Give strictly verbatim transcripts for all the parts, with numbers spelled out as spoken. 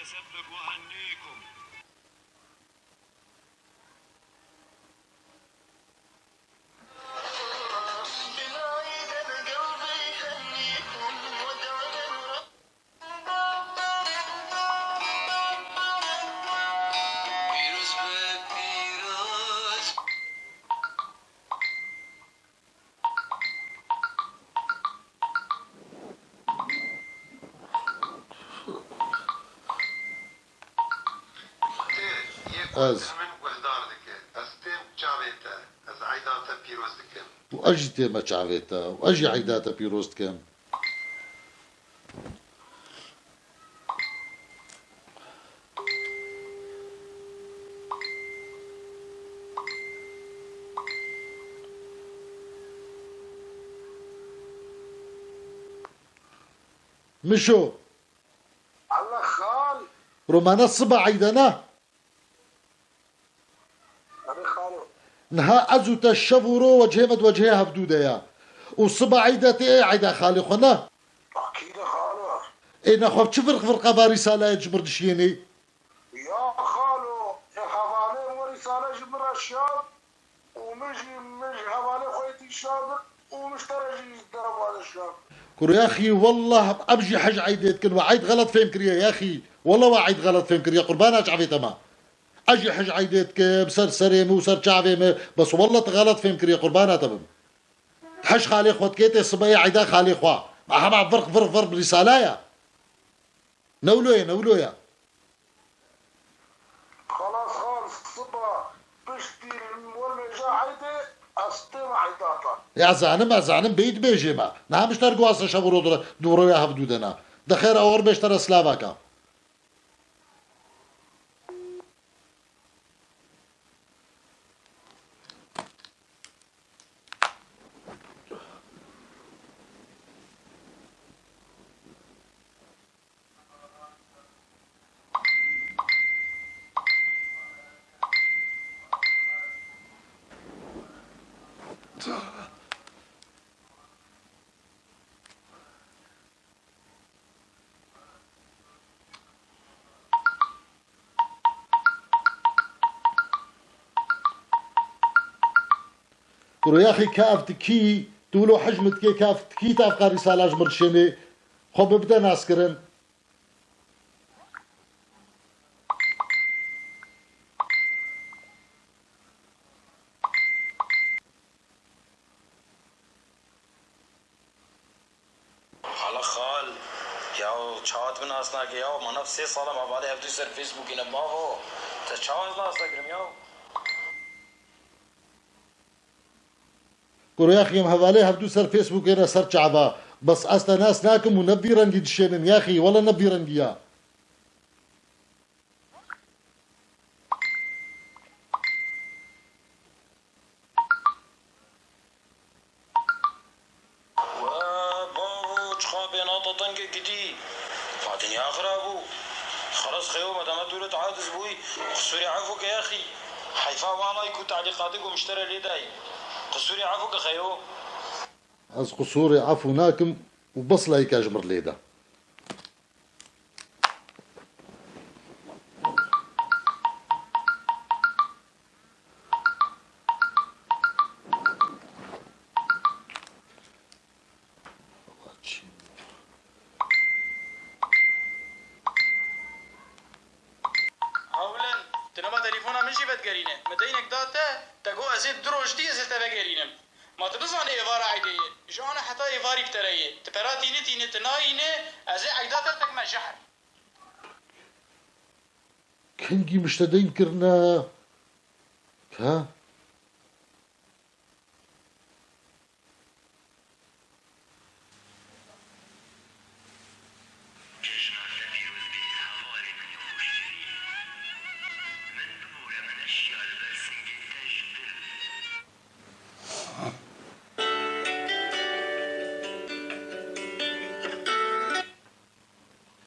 سبب وهنيكم. Ez. Min guhdar dike. Ez têm çavê te. Ez eyda te pîroz dikim. Û ez jî tême çavê te. Û ez jî eyda te pîroz dikim. Mişo. Allah xal. Romana siba eyda ne? Erê xalo. Niha ez û te şev û ro wecihê me di wecihê hevdû de ya. Û siba eyda tê ê eyda xalê xwe ne? Akîde xalo. Ê nexwe çi virq virqa va rîsalayê ji mir dişiyênê? Ya xalo, ê hevalê min rîsale ji min re şand û min jî, min ji hevalê xwe yê dî şand û min ji te re jî ji derevan şand. Kuro yaxî, wallah em jî hej eydê dikin, we eyd xelet fêm kiriye yaxî. Wallah we eyd xelet fêm kiriye, qurbana çavê te me. Ez jî hej eydê dikim, ser serê min û ser çavê min, bes wallah tu xelet fêm kiriye, qurbana te bim. Hej xalê xwe dikê, tê sibeyê eyda xalê xwe. Me hema virq, virq, virq bi rîsala ya. Ne wilo ye, ne wilo ye. Xelas xal, siba piştî li wir vêja eydê, ez tême eyda te. Ya zanim, ez zanim, bêyî dibêjê me. Niha min ji te re guhase şev û ro dû re, dû roya hevdû de ne. De xêr, ewr bêj te re silaveke. Kuro yaxî ka ev tikî, tu wilo hej min dikê ka ev tikî te ev qarî sala ji min dişênê, xwe bi bide naskirin. Hala xal, ya çawa tu nas nake ya, ma nav sê sala me hevalê hevdû ser Facebookê ne bavo, te çawa ez nas nakirim ya? Kuro yaxî em hevalê hevdû ser Facebookê ne ser çava, bes ez te nas nakim û ne vî rengî dişênin yaxî, wele ne vî rengî ya. We bavo, çiqa bênata tengê gidî. Ma dinya xirab bû. Xelas xeyo, me dema dûre aciz bûyî. Qisûrê efû ke yaxî. Heyfa wan ay ku telîqatê ku miştere lê dayî. Qisûrê efû ke xeyo. Ez qisûrê efû nakim û bes layîka ji mir lê de. Hewlin, tu nema telefona min jî vedigerîne. Min deynek da te, te got ez ê du roj dî ez ê te vegerînim. Ma tu nizanî êvara eydê ye? Ji ana heta êvarî bi te re ye. Tu pera tînî tînî, tu nayînî, ez ê eyda te li te kime jehr. Kengî min ji te deyn kirine? Ha?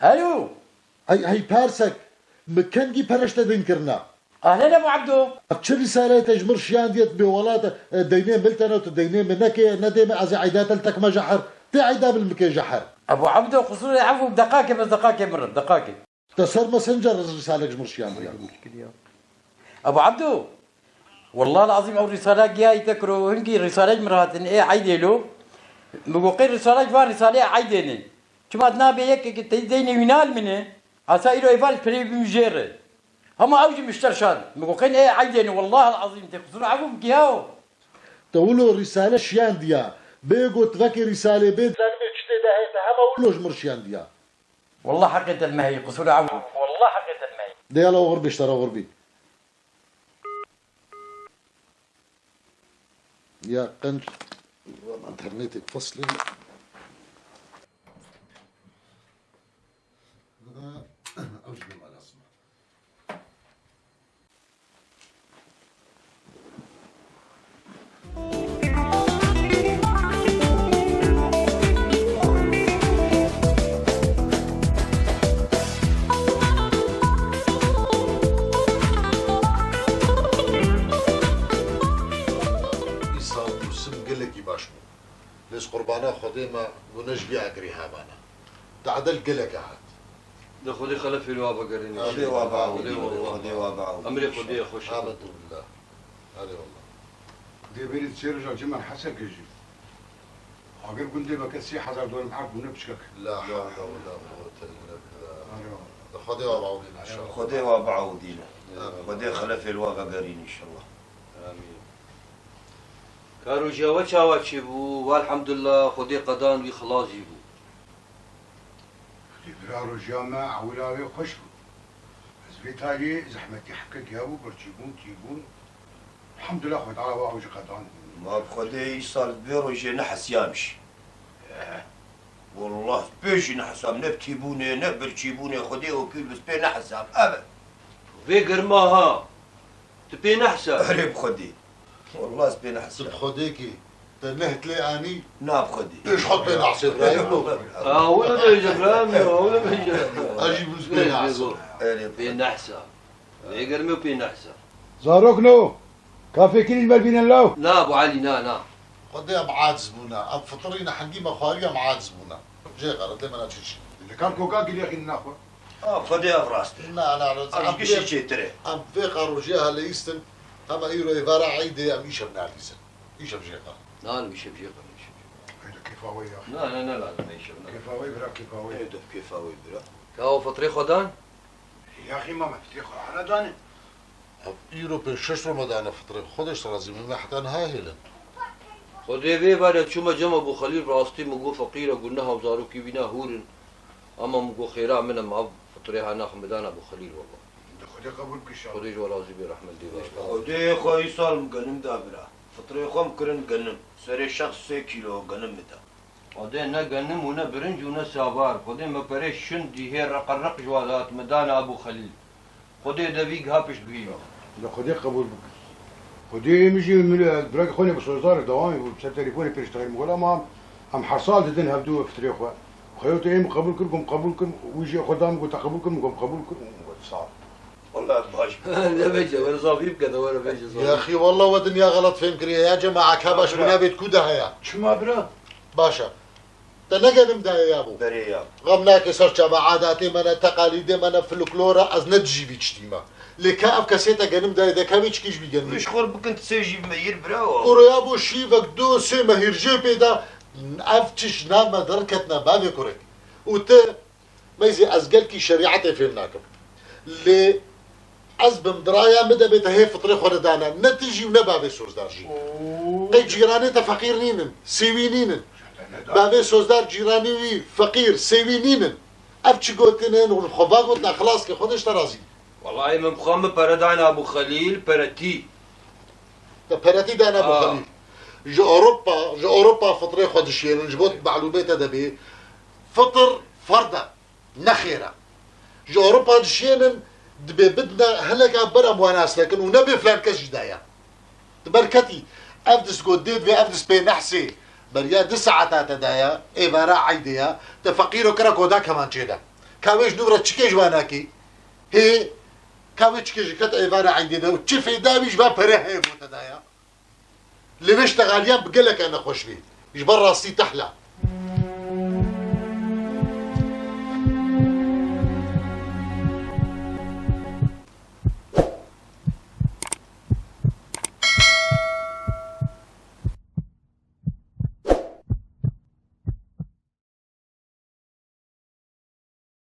Alo. Hey, hey, persek, min kengî pere ji te din kirine? Ahlen Ebu Ebdo. Ev çi rîsaleyê te ji mir şiyandiye, tu bêwela te, e, deynê mil te ne, tu deynê min nekê, ne dê min, ez ê eyda te li te kime jeher. Tê eyda min bike jeher. Ebu Ebdo, qisûrê efû, deqakê bes, deqakê mirim, deqakê. Te ser Messenger rîsalek ji min şiyandiya. Ebu Abdo, wallah lazim ew rîsala giyayî te kiro, hingî rîsalek min re hatin, ê eydê lo. Min got, qey rîsalek van rîsalê eydê ne. Çima nabe yekek te deynê wî nal min e? Asa îro êvar ji perê bim jê re. Hema ew jî min ji te şand. Min got, qey ne ê eydê ne, wallah lazim te qisûr efû bikî yaw. Te wilo rîsale şiyandiya. Bê got vekê rîsalê bê. Zanibê çi tê de heye, te hema wilo ji min şiyandiya. Wallah heqê te li me heye, qisûra ew. Wallah heqê te li me heye. De yala oxir bê, ji te re oxir bê. Ya qenc, internetê feslê. Ew jî bê lazim. Îsal mûsim gelekî baş bû. Lê ji qurbana Xwedê me bûne ji vî agirî hebane. Te'dil geleke hat. De Xwedê xelefê li wa vegerîne. Xwedê wa biewdîne, Xwedê wa biewdîne. Emrê Xwedê ye xweş e. Elhamdulillah. Erê wallah. Dê berî çê rojan çi me hesek jî. Agir gundê me ke sê hezar dolar erd bûne piçkek. La hewle we la quwwete illa billah. Erê wallah. De Xwedê wa biewdîne inşallah. Xwedê wa biewdîne. Amîn. Xwedê xelefê li wa vegerîne inşallah. Amîn. Ka rojiya we çawa çêbû? Welhamdulillah, Xwedê qedan wî xilas jî bû. Xwedê bira rojiya me ewila wê xweş bû. Ez vê talê zehmetî heke giya bû, birçîbûn, tîbûn. Elhamdulillah, Xwedê Teala wa ew jî qedan bû. Ma bi Xwedê îsal vê rojê nehesiyam jî. Eh. Wallah, pê jî nehesam, ne bi tîbûnê, ne birçîbûnê, Xwedê û pîr bi pê nehesam. Ebe. Vê germa ha. Tu pê nehsa. Erê bi Xwedê. Wallah ez pê nehsa. Tu bi Xwedê kî. Te neh lê anî. Na bi Xwedê. Tu ji xwe pê nehsê Îbrahîm lo. Ewle bêje Îbrahîm yo, ewle bêje. Ez jî bi pê nehsa. Erê bi Xwedê. Pê nehsa. Vê germê pê nehsa. Zarok no. Kafê kirîn ber bînin law. Na Ebu Elî, na, na. Xwedê em aciz bûne. Em fitirîne hingî me xwariye em aciz bûne. Jê xeretê me ne çi çi. Li kar koka gilê xîn naxwe. A, Xwedê ev rast e. Na, na, na, Ev em gişî vê, çêtir e. Em vê qarojiyê heleyîstin. Hema îro êvara eydê em îşev nalîzin. Îşev jê xer. Na, îşev jê xer, îşev jê xer. Qeyde kêfa we ya. Na, na, ne lazim e îşev, na. Kêfa we bira, kêfa we. Ê, de kêfa we bira. Ka o fitrê xwe dan? Yaxî ma me fitrê xwe hene dane. Ev îro pênc şeş roj me dane fitrê. Xwedê ji te razî be, me heta niha hêlin. Xwedê vê berê çûme cem Ebû Xelîl, rastî min got feqîr e, got niha û zarokî wî ne hûr in. Ama min got xêra min e, min ev fitrê ha naxim bidane Ebû Xelîl wela. Xwedê qebûl bike inşallah. Xwedê ji we razî be, rehmet dê ve. Xwedê xwe îsal min genim da bira. Fitrê xwe min kirin genim. Serê şex sê kîlo genim min da. Xwedê ne genim û ne birinc û ne sabar. Xwedê me perê şindî hê reqereq ji wa dihat, me dane Ebû Xelîl. Xwedê de vî giha piştgirî bike. De Xwedê qebûl bike. Xwedê ê min jî min, e, birek xwe nê bi sozdar dewamê bû. Ser telefon pêştexîl min got, ama em her sal didin hevdu fitrê xwe. Xweyotê ê min qebûl kir, gom qebûl kir, wî jî xwe da min got, te qebûl kir, min gom qebûl kir, min got, sağ ol. Wela baş. Nebêje, were zafî bike de were bêje zafî. Yaxî, wela we dinya xelet fêm kiriye. Ya cema, ka baş bûne bêt ku de heye? Çima bira? Baş e. Te ne genim daye yabo? Berê ya. Xem nake ser çava, adatê me ne, teqalîdê me ne, folklor e, ez ne dijî vî tiştî me. Lê ka ev kesê te genim daye, de ka vê çikê ji vî genimê? Wî ji xwe bikin, tu sê jî meyir bira o. Kuro yabo şîvek du sê mehîr jê pê de, ev tişt nav me derketine bavê kurek. Û tu Meyzê ez gelkî şerîetê fêm nakim. Lê ez bim diraya min de bê te hê fitrê xwe nedane. Ne tu jî û ne bavê Sozdar jî. Oo. Qey cîranê te feqîr nînin, sêwî nînin. Bavê Sozdar cîranê wî feqîr, sêwî nînin. Ev çi gotin in hûn xwe va gotina xilas ke Xwedê ji te razî. Wellahî min bi xwe min pere dayne Ebû Xelîl, pere tî. Te peretî dane Ebû Xelîl. Ji Ewropa, ji Ewropa fitrê xwe dişênin, ji bo malûmê te de bê. Fitir ferd e. Ne xêr e. Ji Ewropa dişênin, dibê bidine hineka ber em wan nas nekin û nebê filan kes jî daye. Di ber ketî, ev dist got dê divê ev dist pê nehsê, beriya du saeta te daye, êvara eydê ye, te feqîro kira koda kemançê de. Ka wê ji nû re çikê ji wan nakê? Hê, ka wê çikê ji ket êvara eydê de û çi fêda wî ji va pere heye bo te daye? Lê vê ştexaliyan bi geleke nexweş bê. Ji ber rastî tehla.